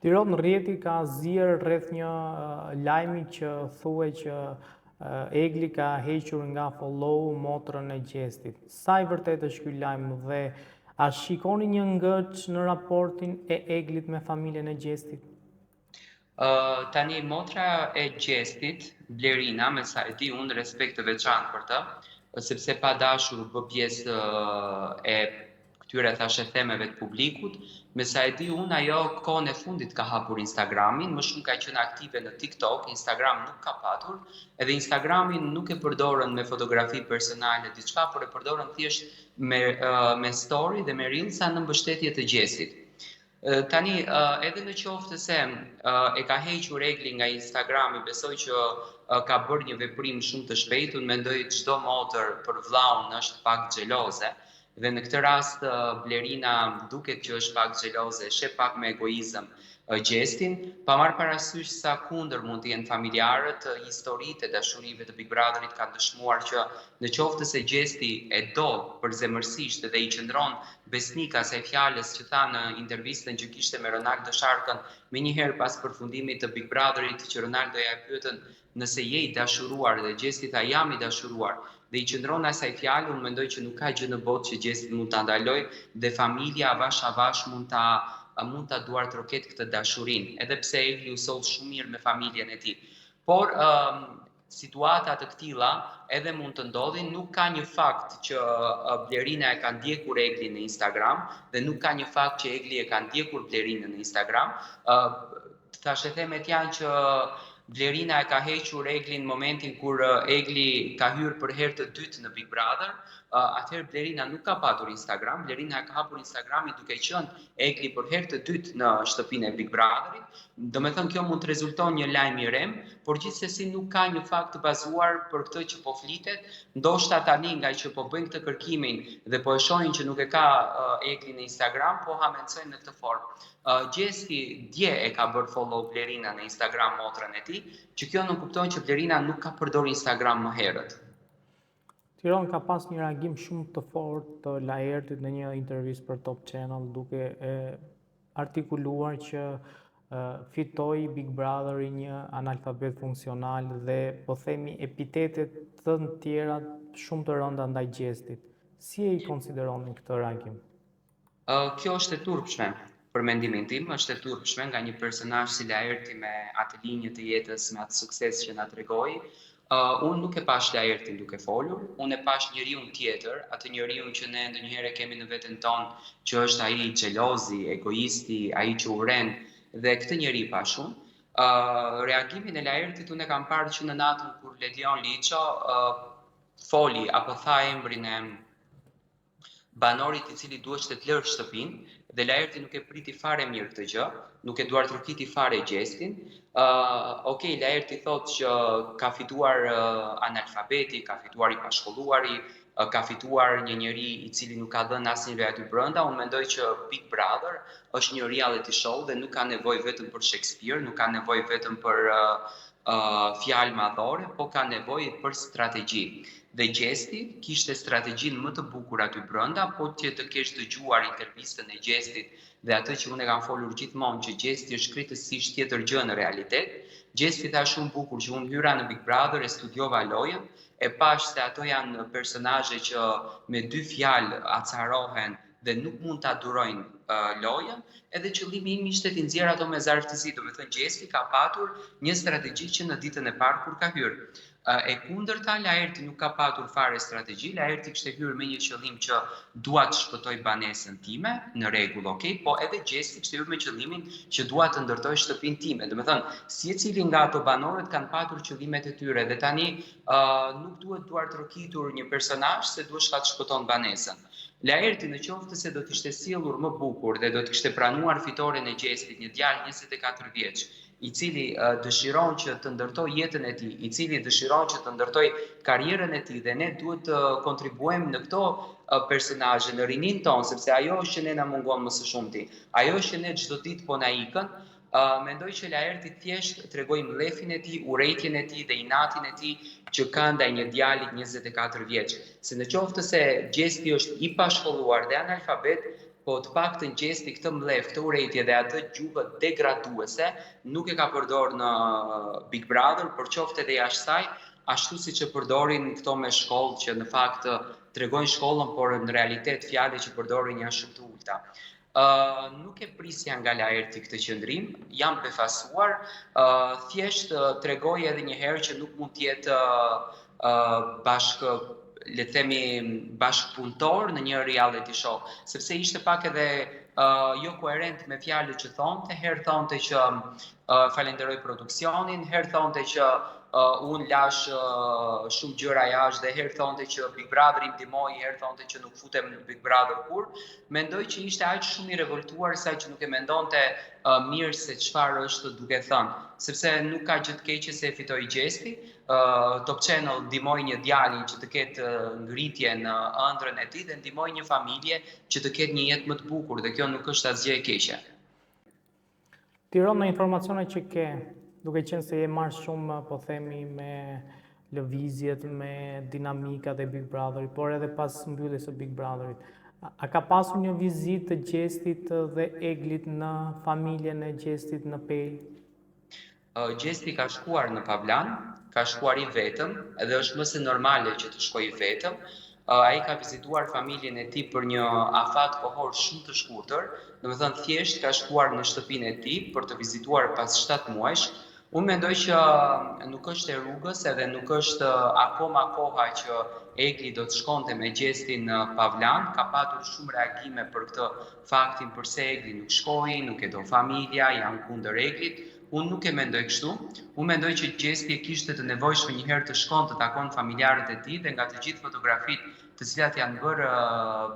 Tiron rrjeti ka zier rreth një lajmi që thuhej që Egli ka hequr nga follow motrën e Gjestit. Sa i vërtetë është ky lajm dhe a shikoni një ngërç në raportin e Eglit me familjen e Gjestit? Uh, tani motra e Gjestit, Blerina, me sa e di unë respekt të veçantë për të, sepse pa dashur u bë pjesë e këtyre thashethemeve të publikut, me sa e di unë ajo kohën e fundit ka hapur Instagramin, më shumë ka qenë aktive në TikTok, Instagram nuk ka patur, edhe Instagramin nuk e përdorën me fotografi personale diçka, por e përdorën thjesht me me story dhe me reelsa në mbështetje të Gjestit. Tani, edhe në qoftë se e ka hequr Egli nga Instagrami, besoj që ka bërë një veprim shumë të shpejtë, unë mendoj çdo motër për vllaun është pak xheloze, dhe në këtë rast Blerina duket që është pak xheloze, e sheh pak me egoizëm Gjestin, pa marrë parasysh sa kundër mund të jenë familjarët, historitë e dashurive të Big Brotherit kanë dëshmuar që në qoftë se Gjesti e do përzemërsisht dhe i qëndron besnik asaj fjalës që tha në intervistën që kishte me Ronaldo Sharkën menjëherë pas përfundimit të Big Brotherit që Ronaldoja e pyetën nëse je i dashuruar dhe Gjesti tha jam i dashuruar dhe i qëndron asaj fjale unë mendoj që nuk ka gjë në botë që Gjestin mund ta ndalojë dhe familja avash avash mund ta mund ta duartroket këtë dashurinë edhe pse Egli u soll shumë mirë me familjen e tij por situata të këtilla edhe mund të ndodhin, nuk ka një fakt që Blerina e ka ndjekur Eglin në Instagram dhe nuk ka një fakt që Egli e ka ndjekur Blerinën në Instagram. Thashethemet janë që Blerina e ka hequr Eglin në momentin kur Egli ka hyrë për herë të dytë në Big Brother, atëherë Blerina nuk ka patur Instagram, Blerina e ka hapur Instagramin duke qenë Egli për herë të dytë në shtëpinë e Big Brotherit. Domethënë kjo mund të rezulton një lajm i rremë, por gjithsesi nuk ka një fakt të bazuar për këtë që po flitet. Ndoshta tani nga që po bëjnë këtë kërkimin dhe po e shohin që nuk e ka Egli në Instagram, po hamendësojnë në këtë formë. Gjesti dje e ka bërë follow Blerina në Instagram motrën e tij, që kjo nënkupton që Blerina nuk ka përdorur Instagram më herët. Tiron ka pas një reagim shumë të fortë të Laertit në një intervistë për Top Channel duke e artikuluar që fitoi Big Brotheri një analfabet funksional dhe po themi epitete të tjera shumë të rënda ndaj Gjestit. Si e i konsideroni këtë reagim? Kjo është e turpshme, për mendimin tim, është e turpshme nga një personazh si Laerti me atë linjë të jetës, me atë sukses që na tregoi. Uh, unë nuk e pash Laertin duke folur, unë e pash njeriun tjetër, atë njeriun që ne ndonjëherë e kemi në veten tonë, që është ai xhelozi, egoisti, ai që urren dhe këtë njeri pash unë. Uh, reagimin e Laertit unë e kam parë që në natën kur Ledion Liço uh, foli apo tha emrin e banorit i cili duhej të lërë shtëpinë dhe Laerti nuk e priti fare mirë këtë gjë, nuk e duartrokiti fare Gjestin. Ë, uh, ok, Laerti thotë që ka fituar uh, analfabeti, ka fituar i pashkolluari, uh, ka fituar një njeri i cili nuk ka dhënë asnjë lojë aty brenda. Unë mendoj që Big Brother është një reality show dhe nuk ka nevojë vetëm për Shakespeare, nuk ka nevojë vetëm për uh, fjalë madhore, po ka nevojë për strategji. Dhe Gjesti kishte strategjinë më të bukur aty brenda, po që të kesh dëgjuar intervistën e Gjestit dhe atë që unë e kam folur gjithmonë që Gjesti është krejtësisht tjetër gjë në realitet. Gjesti tha shumë bukur që unë hyra në Big Brother e studiova lojën, e pashë se ato janë personazhe që me dy fjalë acarohen dhe nuk mund ta durojnë uh, lojën, edhe qëllimi im ishte t'i nxjerr ato me zarf të zi, domethënë Gjesti ka patur një strategji që në ditën e parë kur ka hyrë. E kundërta, Laerti nuk ka patur fare strategji, Laerti kishte hyrë me një qëllim që dua të shpëtoj banesën time, në rregull, ok, po edhe Gjesti kishte hyrë me qëllimin që dua të ndërtoj shtëpinë time. Domethënë, secili nga ato banorët kanë patur qëllimet e tyre dhe tani uh, nuk duhet duartrokitur një personazh se duhet shka të shpëton banesën. Laerti në qoftë se do të ishte sjellur më bukur dhe do të kishte pranuar fitoren e Gjestit, një djalë 24 vjeç, i cili dëshiron që të ndërtojë jetën e tij, i cili dëshiron që të ndërtojë karrierën e tij dhe ne duhet të kontribuojmë në këto personazhe, në rininë tonë, sepse ajo është që ne na mungon më së shumti. Ajo është që ne çdo ditë po na ikën, Uh, mendoj që Laerti thjesht tregoi mllefin e tij, urrejtjen e tij dhe inatin e tij që ka ndaj një djalit 24 vjeç. Se në qoftë se Gjesti është i pashkolluar dhe analfabet, Po të paktën Gjesti këtë mllef, këtë urrejtje dhe atë gjuhë degraduese nuk e ka përdorë në Big Brother, por qoftë edhe jashtë saj, ashtu siç e përdorin këto me shkollë që në fakt tregojnë shkollën, por në realitet fjalët që përdorin janë shumë të ulëta. Ë nuk e prisja nga Laerti këtë qëndrim, jam befasuar, ë thjesht tregoi edhe një herë që nuk mund të jetë ë bashkë le të themi bashkëpunëtor në një reality show, sepse ishte pak edhe uh, jo koherent me fjalët që thonte, herë thonte që uh, falenderoj produksionin, herë thonte që uh, unë lashë uh, shumë gjëra jashtë dhe herë thonte që Big Brother i ndihmoi, herë thonte që nuk futem në Big Brother kurrë. Mendoj që ishte aq shumë i revoltuar sa që nuk e mendonte uh, mirë se çfarë është duke thënë, sepse nuk ka gjë të keqe se e fitoi Gjesti, uh, Top Channel ndihmoi një djalin që të ketë ngritje në ëndrrën e tij dhe ndihmoi një familje që të ketë një jetë më të bukur dhe kjo nuk është asgjë e keqe. Tiron në informacionet që ke, duke qenë se je marrë shumë, po themi, me lëvizjet, me dinamikat e Big Brotherit, por edhe pas mbylljes së Big Brotherit. A ka pasur një vizitë të Gjestit dhe Eglit në familjen e Gjestit në Pejë? Gjesti ka shkuar në Pavlan, ka shkuar i vetëm dhe është më se normale që të shkojë i vetëm. Ai ka vizituar familjen e tij për një afat kohor shumë të shkurtër, domethënë thjesht ka shkuar në shtëpinë e tij për të vizituar pas 7 muajsh. Unë mendoj që nuk është e rrugës edhe nuk është akoma koha që Egli do të shkonte me Gjestin në Pavlan, ka patur shumë reagime për këtë faktin përse Egli nuk shkoi, nuk e do familja, janë kundër Eglit. Unë nuk e mendoj kështu. Unë mendoj që Gjesti e kishte të nevojshme një herë të shkon të takon familjarët e tij dhe nga të gjithë fotografitë të cilat janë bërë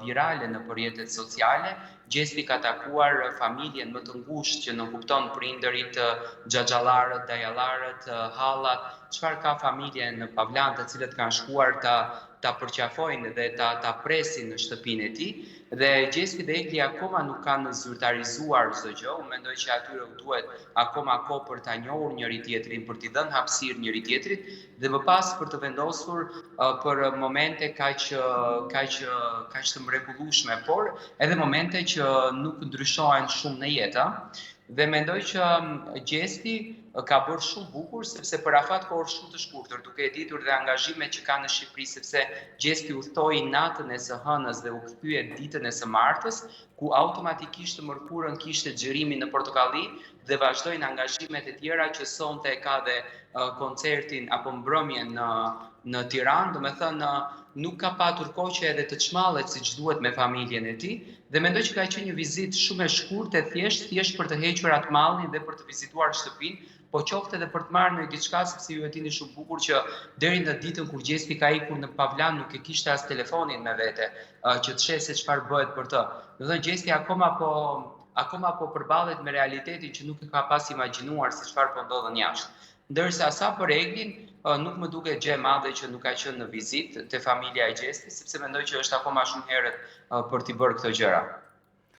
virale nëpër rrjetet sociale, Gjesti ka takuar familjen më të ngushtë që nënkupton prindërit, xhaxhallarët, dajallarët, hallat, çfarë ka familje në Pavlan të cilët kanë shkuar ta ta përqafojnë dhe ta ta presin në shtëpinë e tij dhe Gjesti dhe Egli akoma nuk kanë zyrtarizuar çdo gjë, unë mendoj që atyre u duhet akoma kohë për ta njohur njëri-tjetrin, për t'i dhënë hapësirë njëri-tjetrit dhe më pas për të vendosur për momente kaq kaq kaq të mrekullueshme, por edhe momente që nuk ndryshohen shumë në jetë, ë. Dhe mendoj që Gjesti ka bërë shumë bukur sepse për afat kohor shumë të shkurtër, duke e ditur dhe angazhimet që ka në Shqipëri, sepse Gjesti udhëtoi natën e së hënës dhe u kthye ditën e së martës, ku automatikisht të mërkurën kishte xhirimin në Portokalli dhe vazhdojnë angazhimet e tjera që sonte e ka dhe koncertin apo mbrëmjen në në Tiranë, domethënë nuk ka patur kohë që edhe të çmallet siç duhet me familjen e tij dhe mendoj që ka qenë një vizitë shumë e shkurtë e thjeshtë, thjesht për të hequr atë mallin dhe për të vizituar shtëpinë, po qoftë edhe për të marrë ndonjë diçka sepse ju e dini shumë bukur që deri në ditën kur Gjesti ka ikur në Pavlan nuk e kishte as telefonin me vete që të sheh se çfarë bëhet për të. Domethënë Gjesti akoma po akoma po përballet me realitetin që nuk e ka pas imagjinuar se çfarë po ndodhën jashtë. Ndërsa sa për Eglin, nuk më duket gjë e madhe që nuk ka qenë në vizitë te familja e Gjestit, sepse mendoj që është akoma shumë herët për t'i bërë këto gjëra.